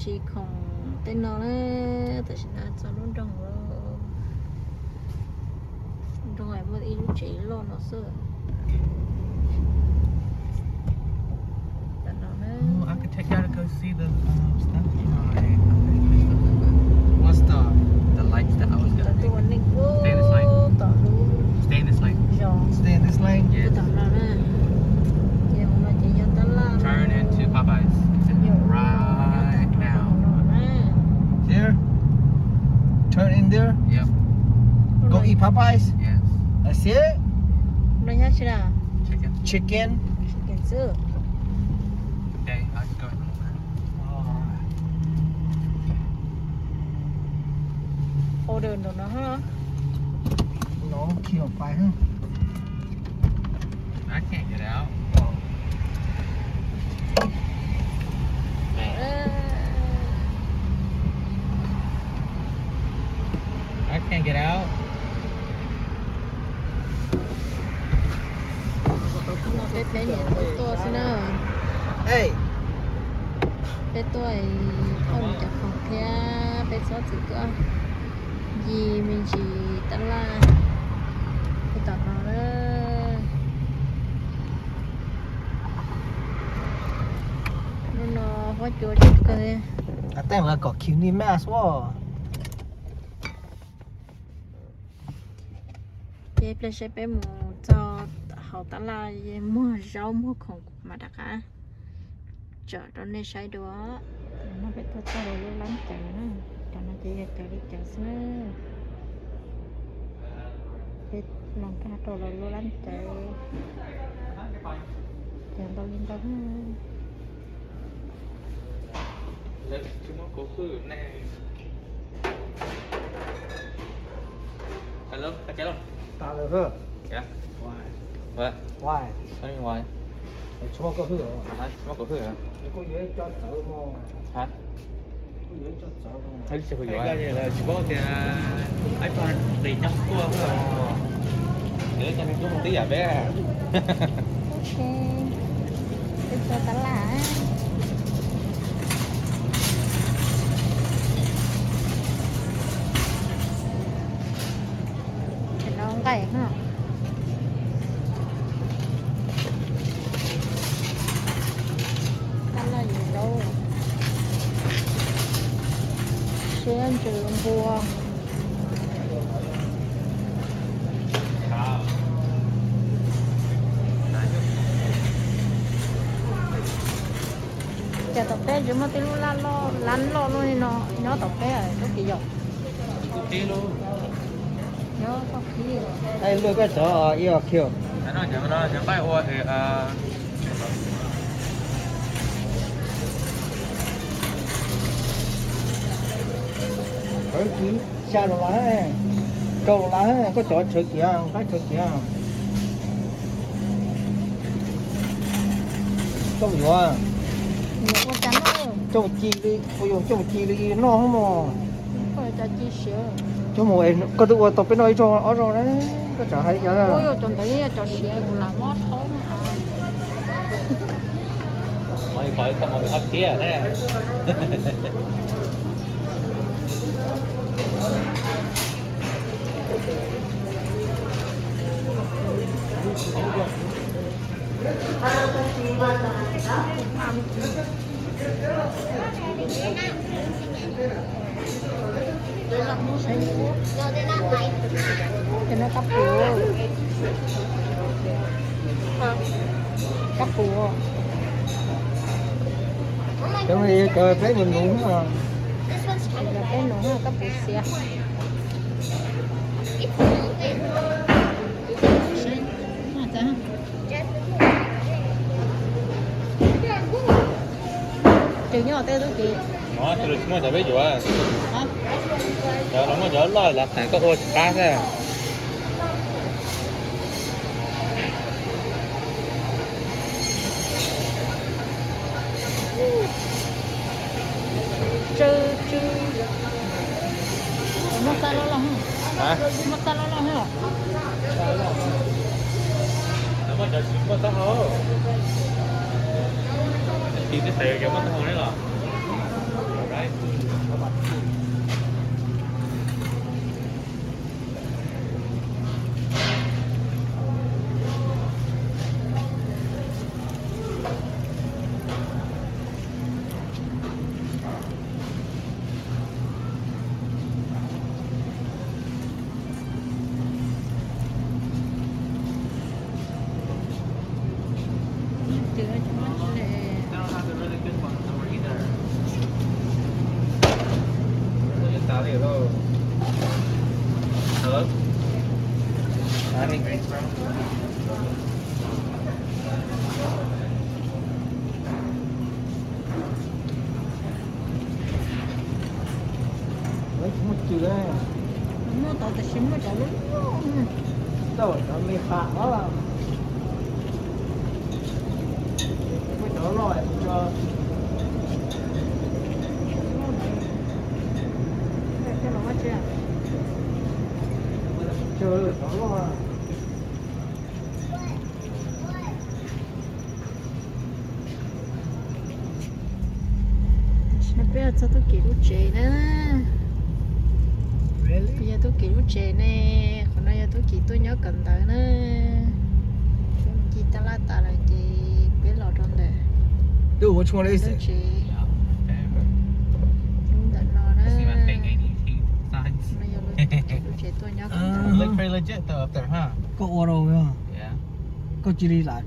Tsis khoom tej no na, tam sim no txog lub nroog lawm. Nroog muaj ib lub tsev loj no xwb. Tam no na. Oh, I could take y'all to go see the, um, stuff. What's the, the lights that I was gonna take? Stay in this lane. Tom lub. Stay in this lane. Zos. Stay in this lane. Yeah. Tom no na. Ces mus no ces yog tab laj. Turn into Popeyes. Yog right now. Here. Turn in there. Yep. Go eat Popeyes. Yes. That's it. No nyob tsis na. Chicken. Chicken. Chicken xwb. Okay, I can go ahead and order. Order ntawm no ha. No, khi pais ha. I can't get out. I can't get out. No peb peb niam tub tuaj xwb na. Peb tuaj thauj nws cov khoom thiab peb txhob txwm tuaj ncig me ntsis tab laj peb tom no na. Hnub no huab cua tsis kawg. Teej lawv kom khiv ni mas suab. Ces pliag saib peb mus txog hauv tab laj muag zaub muag khoom kuv mam rov qab tsom rau nej saib dua. No peb tuaj txog lub lab cawv na, cov no ces yog cov li cawv xwb na. Peb los nkag rau lawv lub lab cawv, cawv ntau li ntau. Lawv tsis muab kuv hwj ne. Hello, hello. Why? Why? Why? What do you mean why? Tsis muab koj hwj. Hais, tsis muab kuv hwj hả? Kuv yuav ib co txawv mog. Hả? Kuv yuav ib co txawv mog. Tsis paub tias ib co qis nyob tuaj xwb os. Yuav ib co me tub me tib yam peb. Ok, peb txog tab laj. Ces no nqaij no. Tab laj yuav zaub, siab ntsws npua. Cas tom peb tsis muaj tej lub lab loj, lab loj loj li no nyob tom peb lub kis yom. Nyob toj qhib. Luaj koj cov ib os kiag. Tsawv kiv xya los lawm, rau los lawm, koj cov tsawv kiv, qaib tsawv kiv. Coj yuav, coj ci li, kuv yuav coj ci li noj mog. Coj mus, koj twb ua tau peb noj ib zaug ob zaug na, koj tsam hais li cas na. Cov no kab pum, kab pum. Cov no cov peb nus nus, cov peb nus kab pum xiav. Ces nyob tej tub ki. Cov los muaj cov peb yuav, cov los muaj cov loj los qees koj ua tsis qab xwb. Tsw tsw. Muaj txaj loj loj, muaj txaj loj loj. Muaj cov tsis muaj taub hau. Tiv tib tes cov muaj taub hau ne los. Muaj cov, muaj tau tab sis muaj cov loj loj, cov me qas os. Muaj cov loj loj tso. Cov loj. Tam sim no peb txog Tub Kim lub tsev na. Peb yog Tub Kim lub tsev ne, qhov no yog Tub Kim tuaj nyob kawm ntawv na. Ci tab laj tas lawm ces peb los rau ntawm lub tsev, lub ntawm no na. No yog lub tsev tuaj nyob kawm ntawv. Koj ua rau, koj cia li lam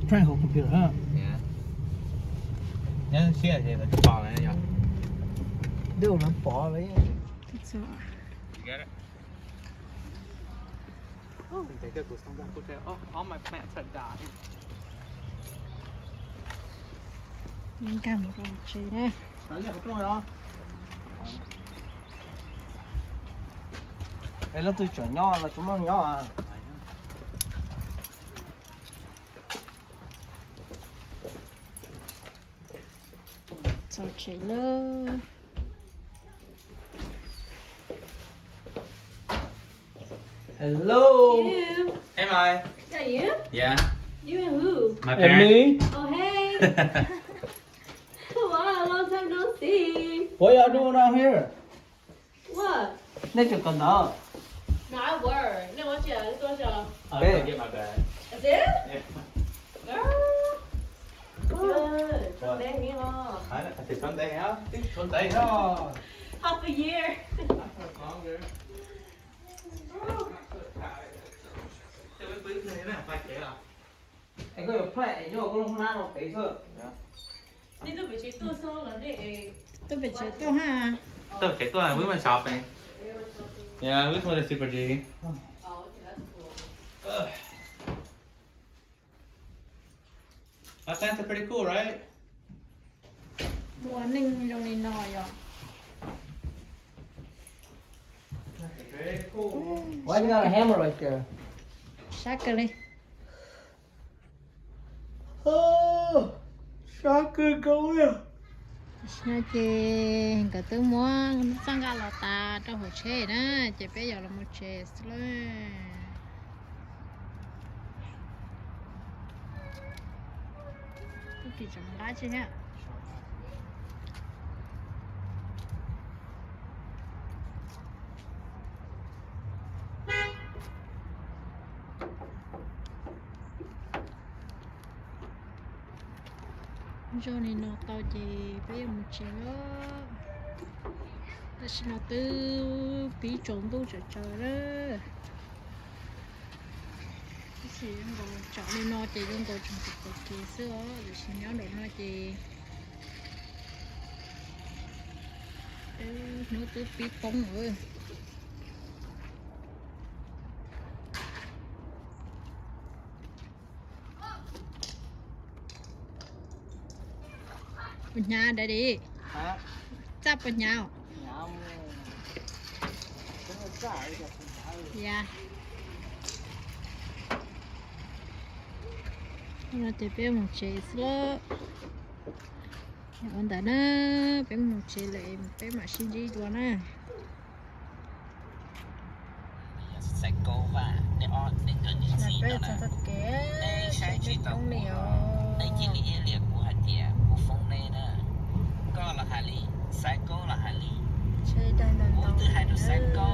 prank hauv computer na. Twb ua lawv pom lawm. Nkag mus rau tsev na. Es leej twg tseem nyob los tsis muaj nyob. Txog tsev lawm. Hello. You. Hey, Mai. Is that you? Yeah. You and who? My parents. And me. Oh, hey. Wow, long time no see. What y'all doing out here? What? Nej tseem kawm ntawv? No, I work. Nej ua dab tsi? Tuaj tso. I was gonna get my bag. That's it? Yeah. Girl. Good. Tshuav ntev heev os. Hais tias tshuav ntev heev, twb tshuav ntev heev. Half a year. Longer. Es koj yuav plan es nyob koj lub hnab no pem xwb. Nej tuaj pem tsev tuaj xwb los nej? Tuaj pem tsev tuaj ha. Tuaj pem tsev tuaj, wb mas shopping. Yeah, wb tuaj super G. That fence is pretty cool, right? Ua neej zoo li no yom. Why you got a hammer right there? Sab kawg li. Sab kawg nkaus li. Tam sim no ces nkawd twb muab txoj nkaj los tas rau hauv tsheb na, ces peb yuav los mus tsev xwb lauj. Tub Kim tseem nqa tsi thiab. Zoo li no tau ces peb yuav mus tsev lawm. Tam sim no twb pib tsaus ntuj tsawv tsawv lawm. Tab sis zoo nkaus tsam li no ces zoo nkaus tseem txom txom kev xwb os, tiam sis nyob nraum no ces hnub twb pib poob lawm. Puas hnyav, Daddy? Txaj puas hnyav? Ya. No ces peb mus tsev xwb lawm. Ua ntawd na, peb mus tsev lawm peb mam sib ntsib dua na. Peb txog txoj kev, sab peb poob li os. Koj los hais li, xaiv Twb hais rau Xaiv Nkauj